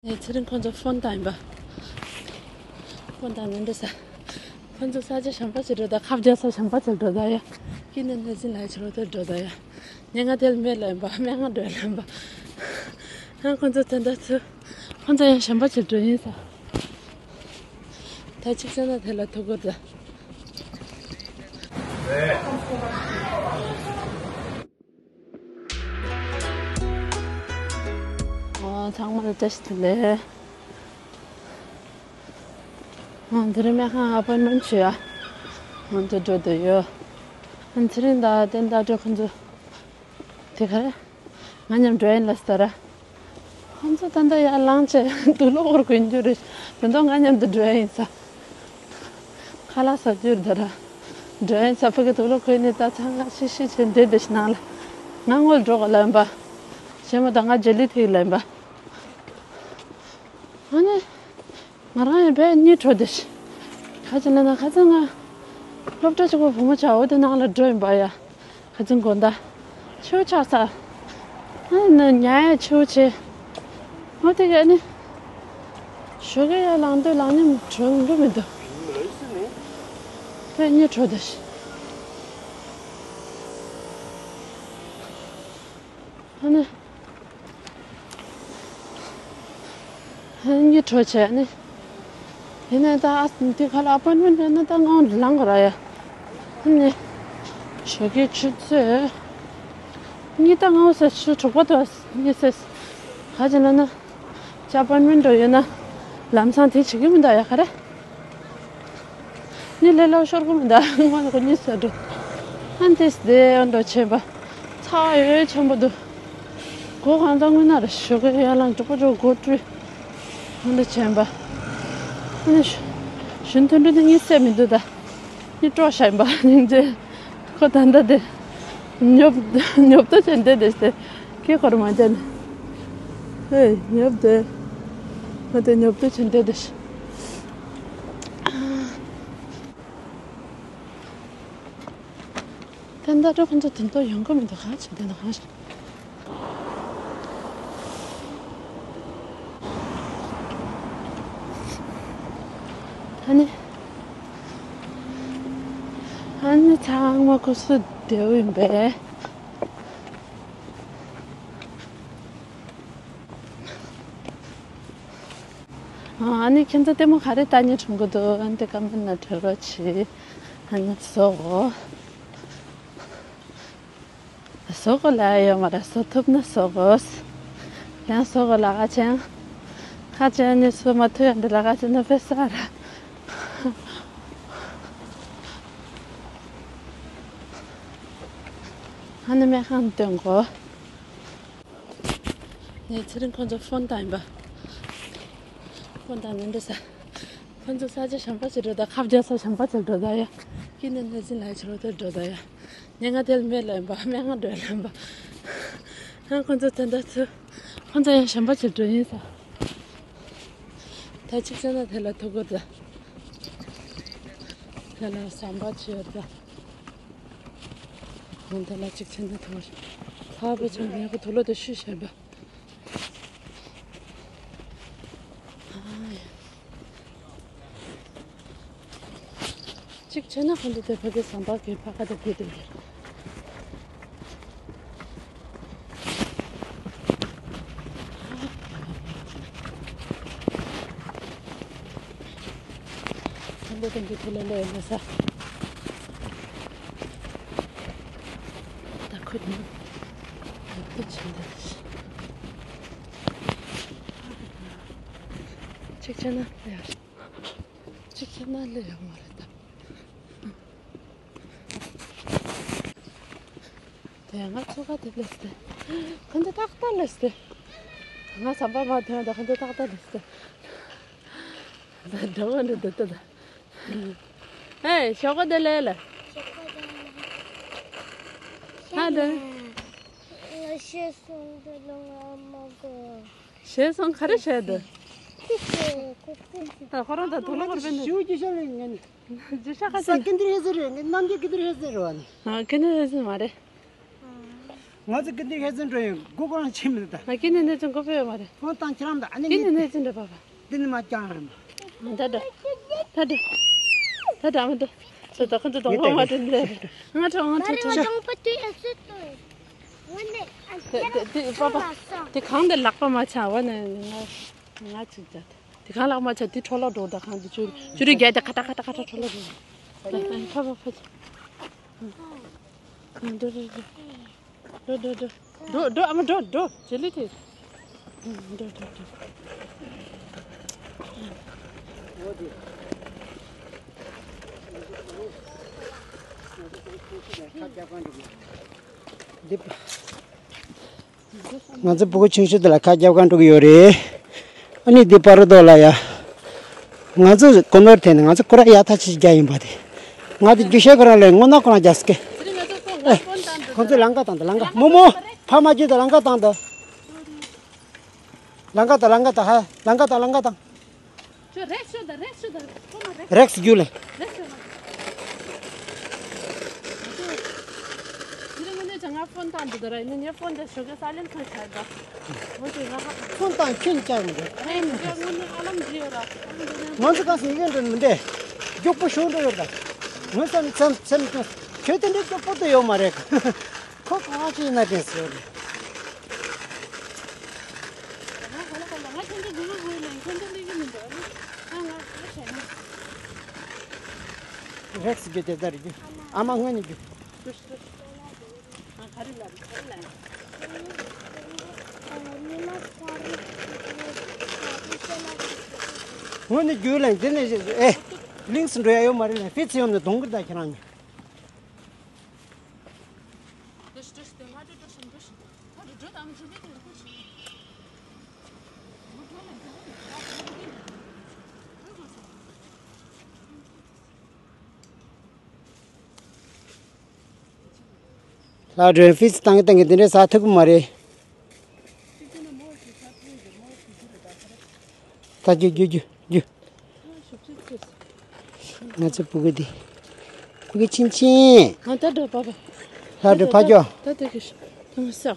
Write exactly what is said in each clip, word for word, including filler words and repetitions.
ངས་ཚེ་རིང་ཁོང་ཚོ་ཕོན་བཏང་ཡིན་པ། ཕོན་བཏང་ནས་འདི་ས། ཁོང་ཚོ་ས་ཆ་གཞན་པ་ཞིག་འགྲོ་ད། ཁ་བརྒྱབ་ས་གཞན་པ་ཞིག་འགྲོ་ད་ཡ། ཀི་ནས་ནས་ཟིན་ལ་ཕྱི་རོལ་དུ་འགྲོ་ད་ཡ། ཉེ་ང་དེར་མེད་ལ་ཡིན་པ། སྨན་ཁང་འགྲོ་ལ་ཡིན་པ། ཧང་ཁོང་ཚོ་དེ་འདྲ་ཚུ། ཁོང་ཚོ་ཡང་གཞན་པ་ཞིག་འགྲོ་ཡིན་ས། ད་ཅིག་ས་ན་དེ་ལ་ཐུག་གོ་ད། ཨོ། ཚང་མ་ལ་བཀྲ་ཤིས་བདེ་ལེགས། ཨོ། འདི་རིང་སྨན་ཁང་ཨ་པོན་མེན་བྱོས་ཡ། ཨོ། འདི་འགྲོ་འདོད་ཡོད། ཨ། ཚེ་རིང་དང་བསྟན་ཟླ་སྒྲོལ་ཁོང་ཚོ་དེ་ག་རེ། ང་མཉམ་འགྲོ་ཡིན་ལ་ཟེར་ར། ཁོང་ཚོ་ད་ལྟ་ཡར་ལངས་བྱས་དུག་ལོག་སྐོར་གོན་རྒྱུ་རེད། དེ་ཚོ་ང་མཉམ་དུ་འགྲོ་ཡིན་ས། ཁ་ལག་ཟ་རྒྱུར་དེ་ར། འགྲོ་ཡིན་ས། ཕ་གི་དུག་ལོག་གོན་ནས་ད་ཚང་ང་ཤི་ཤི་བྱས་འདི་འདི་ནང་ལ། ང་སྔོན་འགྲོ་ག་ལ་ཡིན་པ། ཞེ་མོ་ད་ང་རྗེས་ལུས་ཐིག་ལ་ཡིན་པ། ཨ་ནི། ང་རང་ཡང་བས་གཉིད་བྲོ་དེ་ཤི། ག་ཅི་ལ་ན་ཁ་ཚང་ང་། སློབ་གྲྭ་གཅིག་པོ་བུ་མོ་ཆ་འོ་དེ་ནང་ལ་འགྲོ་ཡིན་པ་ཡ། ཁ་ཚང་དགོན་ཟླ། ཆེའུ་ཆགས་ས། ཨ་ནི་ཉ་ཡ་ཆེའུ་ཆེ། འོ་དེ་ག་ནི། ཞོགས་ཀས་ཡར་ལངས་དུས་ལངས་ཉམས་བྲོ་འགྲོ་མི་འདུག་བས་གཉིད་བྲོ་དེ་ཤི། ཨ་ནི། ཨ་ནི་གཉིད་བྲོ་བྱས་ནི། ཡིན་ནའི་ད་ཨ་འདི་ག་ལ་ཨ་པོན་མེན་རེད་ན་ད་ངའང་ལངས་དགོས་ར་ཡ། ཨ་ནི། ཞོགས་ཀའི་ཆུ་ཚོད་གཉིས། ད་ངའང་ས་ཆུ་དྲུག་པ་དུ་གཉིད་སད། ག་ཅི་ལ་ན། ཅ་པན་མིན་འགྲོ་ཡོད་ན། ལམ་སང་དེ་བྱེད་ཀྱི་མི་འདུག་ཡ་ག་རེ། ནི་ལས་སླ་ཤོར་གི་མི་འདུག་ང་ལ་གཉིད་སད་འགྲོ། ཨ་འདི་སི་དེ་འགྲོ་བྱེད་པ། ཚ་ཡོད་ཆེན་པོ་འདུག་སྒོ་གང་ཚང་དངུལ་ན་རེ་ཞོགས་ཀས་ཡར་ལངས་གྲོགས་པོ་འགྲོ་སྒོ་བཀྲུས། ཨ་འདི་བྱེད་པ། ཨ་ནི་ཞུ་ཞུན་ཐུན་ཐུན་དེ་གཉིད་སད་མི་འདུག་ད། ནི་སྤྲོ་ཤ་ཡིན་པ་སྙིང་རྗེ། ཁོ་ད་ལྟ་དེ། ཉོབ་ཉོབ་ཏོ་ཅན་དེ་དེ་སྟེ། ཁྱེད་ཁོར་མ་ཅན། ཧེ་ཉོབ་དེ། ཁོ་དེ་ཉོབ་ཏོ་ཅན་དེ་དེ། ད་ལྟ་ཁོ་ཚོ་དེ་ཚོ་ཡོང་གི་མི་འདུག་ག་བྱེད་དེ་འདུག་ག་ཨ་ནི། ཨ་ནི་ཚང་མ་ཁོ་སུ་བདེ་བོ་ཡིན་པས། ཨ་ནི་ཁྱེད་ཚོ་ལྟད་མོ་ག་རེ་ལྟ་སྙིང་འདོད་ཀྱི་འདུག་ཨ་ནི་ཀ་མེན་ན་བྲོས་རོགས་བྱེད། ཨ་ནི་བཟོ་གོ་བཟོ་གོ་ལ་ཡོད་མ་རེད། བཟོ་ཐུབ་ན་བཟོ་གོ་ཡང་བཟོ་གོ་ལ་ཨ་ཅང་། ཁ་ཅན་ནི་བཟོ་མ་ཐུབ་ཡང་འདི་ལ་ཁ་ཅན་ནི་ཕེ་ས་ར། ཨ་ནི་སྨན་ཁང་སྟོན་གོ་ངས་ཚེ་རིང་ཁོང་ཚོ་ཕོན་བཏང་ཡིན་པ། ཕོན་བཏང་ནས་འདི་ས། ཁོང་ཚོ་ས་ཆ་གཞན་པ་ཞིག་འགྲོ་ད། ཁ་བརྒྱབ་ས་གཞན་པ་ཞིག་འགྲོ་ད་ཡ། ཀི་ནས་ནས་ཟིན་ལ་ཕྱི་རོལ་དུ་འགྲོ་ད་ཡ། ཉེ་ང་དེར་མེད་ལ་ཡིན་པ། སྨན་ཁང་འགྲོ་ལ་ཡིན་པ། ཧང་ཁོང་ཚོ་དེ་འདྲ་ཚུ། ཁོང་ཚོ་ཡང་གཞན་པ་ཞིག་འགྲོ་ཡིན་ས། ད་ཅིག་ས་ན་དེ་ལ་ཐུག་གོ་ད། དེ་ལ་ཟམ་པ་ཆེ་ཡོད་ད། ཁོང་དེ་ལ་ཅིག་ཆེན་དུ་ཐོར། ལྷག་པའི་ཆུང་ངེས་པོ་དུ་ལོ་དུ་ཤུ་བྱས་པ། ཅིག་ཆེ་ན་ཁོང་དེ་དེ་ཕ་གི་ཟམ་པ་གི་ཕ་ག་དེ་དགོས་དེ་དེ། ཁོང་དེ་དེ་དེ་ལ་ལས་ལས་ས། ད་ཁོ་ནི་ཡག་པོ་བྱས་འདུག་ཅིག་བྱས་ན་ཡག་གཅིག་ཁྱེར་ན་ལས་ཡོད་མ་རེད་ད། དེ་ང་ཚོ་ག་དེ་ལས་ཏེ། ཁོ་ཚོ་ཏག་ཏག་ལས་ཏེ། ང་ཟམ་པ་མ་ཐོན་ད་ཁོ་ཚོ་ཏག་ཏག་ལས་ཏེ། ད་འགྲོ་བ་འདྲ་འདུག་ད། ཨེ་ཞོགས་པ་དེ་ལས་ལ། ཧ་ད། ཞེས་སོང་དེ་ལ་ང་མ་གོ་ཞེས་སོང་ག་རེ་བྱས་འདུག་ད་ཁོ་རང་ད་དུག་ལོག་པར་བེད་འདུག་ཞིའུ་ཅི་ཤ་ལེ་ངན། ཇི་ཤ་ཁ་ས་ཅན་ཀིན་དིར་ཧེ་ཟེར་རེད། ངན་ནམ་རྒྱུན་ཀིན་དིར་ཧེ་ཟེར་རེད་བ་ནི། ཨ་ཀིན་དིར་ཧེ་ཟེར་མ་རེད། ང་ཚོ་ཀི་འདི་ཧེ་ཙན་འགྲོ་ཡིན་སྒུག་ཁང་ཕྱིན་མི་འདུག་ད། ང་ཀི་ནི་ནི་ཙང་གོ་བོ་ཡོད་མ་རེད། ཁོང་ཏང་ཁྱེད་རང་ད་ཨ་ནི་ཀི་ནི་ནི་ནི་ཙང་འདྲ་པ་པ། འདི་ནི་མ་ཀྱང་རེད། ད་འགྲོ། ད་འགྲོ། ད་འགྲོ་ཨ་མ་འགྲོ། ད་ད་ཁོང་ཚོ་གདོང་པ་མ་འགྲོ་འདི་རེད། ང་འགྲོ་ང་འགྲོ་འགྲོ། དེ་དེ་དེ་པ་པ། དེ་གང་དེ་ལག་པ་མ་ཆག་བ་ནི་ང་ང་ཅིག་ད། དེ་གང་ལག་མ་ཆག་དེ་འཕྲོ་བརླག་འགྲོ་ད་གང་དེ་ཅུ་ཅུ་རུ་རྒྱག་དེ་ཁ་ཏ་ཁ་ཏ་ཁ་ཏ་འཕྲོ་བརླག་འགྲོ། ད་ད་ཕ་ཕ་ཕ། འགྲོ་འགྲོ་འགྲོ། འགྲོ་འགྲོ་འགྲོ། འགྲོ་འགྲོ་ཨ་མ་འགྲོ་འགྲོ་བྱེད་ལུས་དེ། འགྲོ་འགྲོ་འགྲོ། འདི་ང་ཚོ་ཕྲུ་གུ་ཆུང་ཤོས་དེ་ལ་ཁ་རྒྱབ་གང་འགྲོ་གི་ཡོད་རེད། ཨ་ནི་འདི་པར་རྡོ་ལ་ཡ། ང་ཚོ་གོ་ནོར་ཐེན་ང་ཚོ་ཁོ་ར་ཡ་ཐ་ཆི་རྒྱ་ཡིན་པ་དེ། ང་དེ་རྒྱུ་ཤེས་ཁོ་ར་ལས་སྔོ་ན་ཁོ་ར་རྒྱ་སྐད། ཨེ། ཁོ་ཚོ་ལང་ཀ་དང་དེ་ལང་ཀ་མོ་མོ། ཕ་མ་རྒྱུ་དང་ལང་ཀ་དང་དེ། ལང་ཀ་དང་ལང་ཀ་དང་ཧ་ལང་ཀ་དང་ལང་ཀ་དང་། ཁྱོད་རེག་ཤོད་དང་རེག་ཤོད་དང་ཁོ་མ་རེག་རེག་སི་རྒྱུ་ལེ། རེག་ཤོད་དང་། དེ་རིང་ངས་ནས་ང་ཕོན་བཏང་འདུག་ད་ར་ཡིན་ནའི་ངས་ཕོན་དེ་ཞོགས་ཀས་ས་ལེན་ཚོད་ཆགས་ད། འོ་དེ་ང་ཧ་ཁ་ཚོན་དང་ཁྱོད་ཀྱང་མི་འདུག་རེད་མི་འདུག་དངོས་གནས་ཨ་ལམ་འདི་ཡོད་ར། ང་ཚོ་གང་སེ་ཡི་གེ་འདྲ་མི་འདུག་མགྱོགས་པོ་ཤོག་འགྲོ་ཡོད་ད། ངོ་ཚ་ནི་ཚམ་ཚམ་ཁྱོད་དེ་འདྲའི་མགྱོགས་པོ་དུ་ཡོད་མ་རེད། ཁོ་གང་ཅི་ཡིན་ན་དྲན་སོང་། རེག་སི་རྒྱུ་དེ་ལྟར་རྒྱུ། ཨ་མ་སྔོན་ནས་རྒྱུ། སྔོན་ནས་རྒྱུ་ལ་འདི་ནས་ཨེ། ལིང་སི་འགྲོ་ཡ་ཡོད་མ་རེད་ལ་ཕི་ཚི་ཡོང་ནས་གདོང་གིར་ད་ཁྱེད་རང་ཉིད། ལྷ་སྒྲོན་ཕིས་བཏང་གི་བཏང་གི་དེ་འདྲའི་ཟ་ཐུབ་ཀྱི་མ་རེད། ད་རྒྱུ་རྒྱུ་རྒྱུ་རྒྱུ། ང་ཚོ་ཕྲུ་གུ་འདི། ཕྲུ་གུ་ཆུང་ཆུང་། ང་ད་འགྲོ་པ་པ། ལྷ་སྒྲོན་ཕ་ཇོ། ད་ད་གི་ཤ། ད་ང་ས།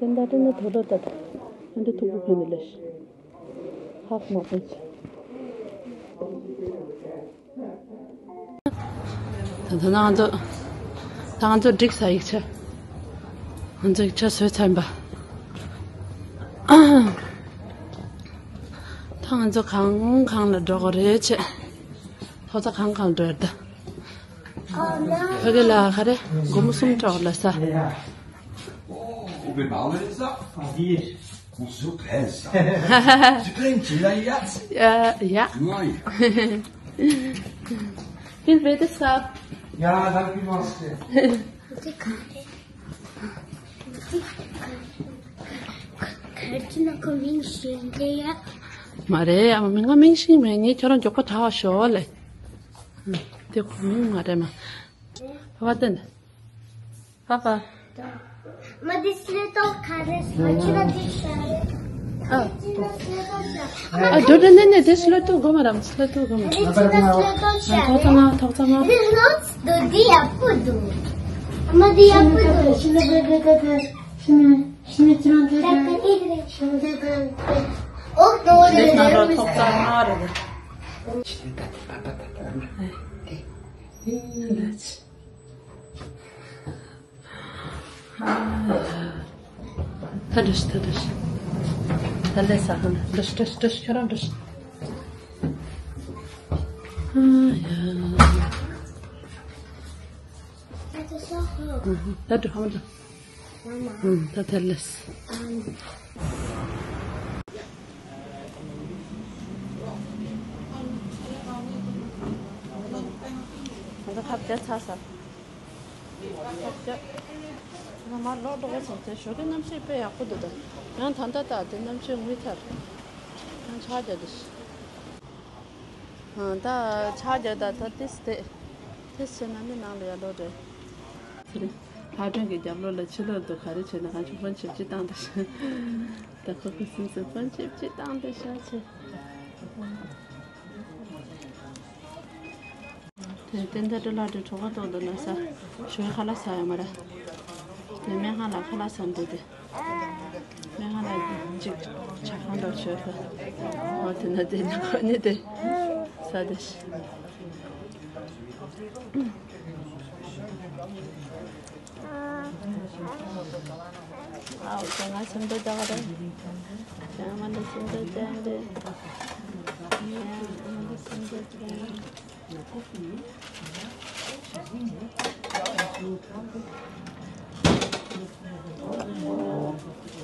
དེ་འདྲ་དྲན་ན་དོ་དོ་ད་ད། ཨ་འདྲ་ཐུག་པོ་ཕན་ནི་ལས། ཧབ་མ་ཕན་ཆེ། ད་ད་ང་ཚོ། ད་ང་ཚོ་འགྲིག་ས་ཡིག་ཆ། ང་ཚོ་ཡིག་ཆ་བཟོས་ཚར་ཡིན་པ། ད་ང་ཚོ་གང་གང་ལ་འགྲོ་དགོས་རེད་ཆེ། ཐོག་ཚ་གང་གང་འགྲོ་ཡོད་ད། ཕ་གི་ལ་ག་རེ་སྒོར་མོ་གསུམ་སྤྲད་ལ་ས། Ja, ja. Viel wird es da? Ja, danke, Maske. མ་རེད། ཨ་མ་མི་ང་མིང་ཤེས་མེད། ངས་ཁྱོད་རང་མགྱོགས་པོ་དྲ་བ་ཤོག་ལེ། དེ་ཁོ་མིང་མ་རེད་མ། ཕ་བ་ཏན། ཕ་བ། མ་དེ་སླེ་ཏོག་ག་རེ་ཟ་ཁྱི་ལ་དེ་ཤ་རེད། ཨ། ཨ་འགྲོ་འགྲོ་ནས་ནས་དེ་སླེ་ཏོག་གོ་མ་རམ་སླེ་ཏོག་གོ་མ། དེ་ཁྱི་ལ་སླེ་ཏོག་ཤ་རེད། ཐོག་ཚང་ང་ཐོག་ཚང་ང་། དེ་ལོགས་དོ་དེ་ཡག་པོ་འདུག་ཨ་མ་དེ་ཡག་པོ་འདུག་ཤི་ན་ཤི་ན་ཤི་ན་ཁྱི་རང་དེ་ད་ད་ཨི་རེད། ཤི་ན་དེ་ད་ཨོ་དོ་དེ་རེད། ཐོག་ཚང་ང་རེད། ཆི་ད་ད་པ་པ་ད་ད་མ་དེ་ཡིན་ལ་ཆི། ད་འགྲོ་ཤི། ད་འགྲོ་ཤི། ད་ལས་ས་ཧང་འགྲོ་ཤི། འགྲོ་ཤི། འགྲོ་ཤི། ཁྱོད་རང་འགྲོ་ཤི། ཨ་ཡ། ད་འགྲོ་ཧང་འགྲོ། ད་ཐལ་ལེས། ད་ཁ་བརྡ་ཚར་ས། ཁ་བརྡ། ང་མར་ལོག་འགྲོ་གི་སོང་ཚེ་ཞོགས་ཀའི་གནམ་གཤིས་དཔེ་ཡག་པོ་འདུག་ད། ཡང་ད་ལྟ་ད་དེ་གནམ་གཤིས་ངུས་ཚར། ཡང་ཆར་རྒྱག་འདུག་ཨ། ད་ཆར་རྒྱག་ད་ད་ཏིས་དེ། ཏིས་བྱས་ན་ནི་ནང་ལ་ཡར་ལོག་རེད། ཚེ་རིང་། ལྷ་སྒྲོན་གྱི་རྒྱབ་ལོགས་ལ་ཕྱི་ལོགས་འདུག་ག་རེ་བྱས་ན་གང་བྱུང་ཕོན་ཆེ་ཅིག་བཏང་དེ་ཤག་ད་ཁོ་ཁོ་སིམ་སིམ་ཕོན་ཆེ་ཅིག་བཏང་དེ་ཤག་ཆེ། དེ་ཏན་ཏན་ཏྲི་ལྷ་ཏྲི་གྲོགས་པོ་ཏོག་ཏུ་ན་ས། ཞོའི་ཁ་ལག་ཟ་ཡོད་མ་རེད། དེ་སྨན་ཁང་ལ་ཁ་ལག་ཟ་འདུག་དེ། སྨན་ཁང་ལ་ཅིག་ཇ་ཁང་འདྲ་བྱོས་ས། འོ་དེ་ན་དེ་ནི་ཁོ་ནི་དེ་ཟ་དེ་ཤི། ཨའོ། ཁྱེད་ང་སེམས་པ་དགའ་རེད། ཁྱེད་ང་འདི་སེམས་པ་ཅན་རེད། ཁྱེད་ང་འདི་སེམས་པ་ཅན་རེད།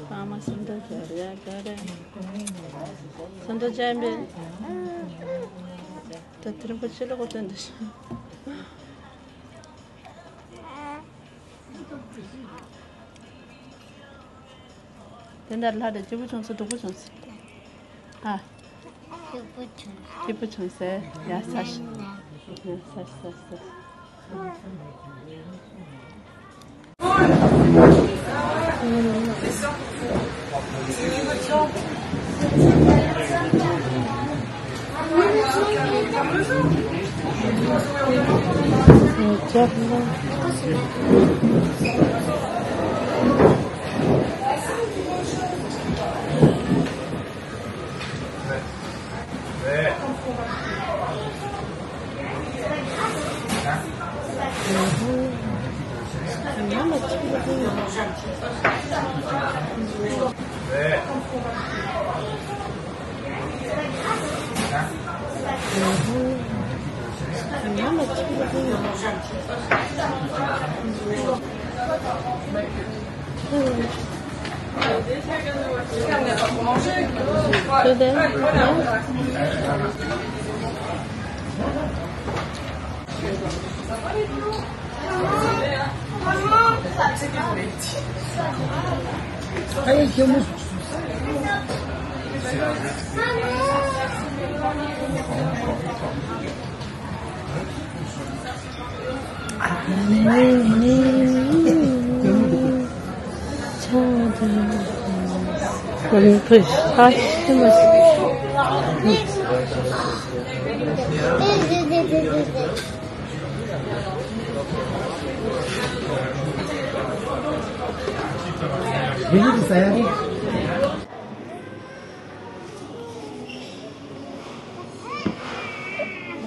ཕ་མ་སེམས་པ་དགའ་རེད། ཡ་དགའ་རེད། སེམས་པ་ཅན་རེད། ད་དེ་རིང་པོ་ཕྱི་ལོགས་སྟོན་འདི། དེ་འདྲ་ལྷ་རེ་སྐྱིད་པོ་བྱུང་སོང་། སྡུག་པོ་བྱུང་སོང་། ཨ། སྐྱིད་པོ་བྱུང་། སྐྱིད་པོ་བྱུང་སོང་། ཡ་ས་ཤི། ཡ་ས་ཤི་ས་ཤི།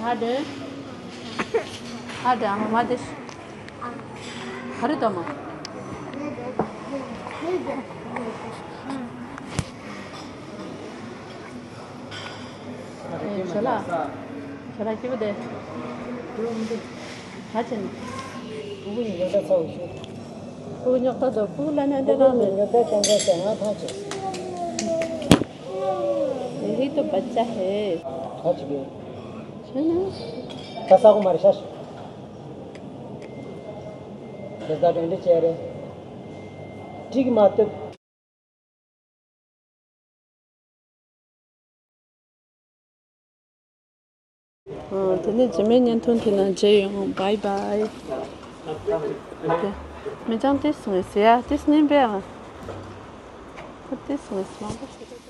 ལྷ་དེ། ལྷ་དེ་ཨ་མ་དེ། ག་རེ་དོ་མ། ཨེ། ཞོ་ལགས། ཞོ་ལགས་སྐྱིད་པོ་དེ། ག་བྱས་ནས། སྤུ་གུ་ཉོ་ད་ཚ་བོ་ཞུ། སྤུ་གུ་ཉོ་ད་དོ། སྤུ་གུ་ལ་ནས་འདི་རང་རེད། ཉོ་ད་ཅང་ཅང་ང་ཐང་ཆེ། यही तो बच्चा है। ཁ་ཅིག་གི། ཁྱོད་ན། ད་ས་གོ་མ་རེད་ཤ་ཤ། དེ་ད་དྲན་དྲི་བྱས་རེད། འགྲིག་མ་ཐུབ། ཨ། དེ་ནས་རྗེས་མའི་བརྙན་ཐུང་དེ་ནང་མཇལ་ཡོང་། བཱའི་བཱའི། མི་ཚང་ཏིས་ངེས་ཟེར་ཡ་ཏིས་ནིན་པའི་ཨ། ཁོ་ཏིས་ངེས་མང་པོ་ཞིག་རེད།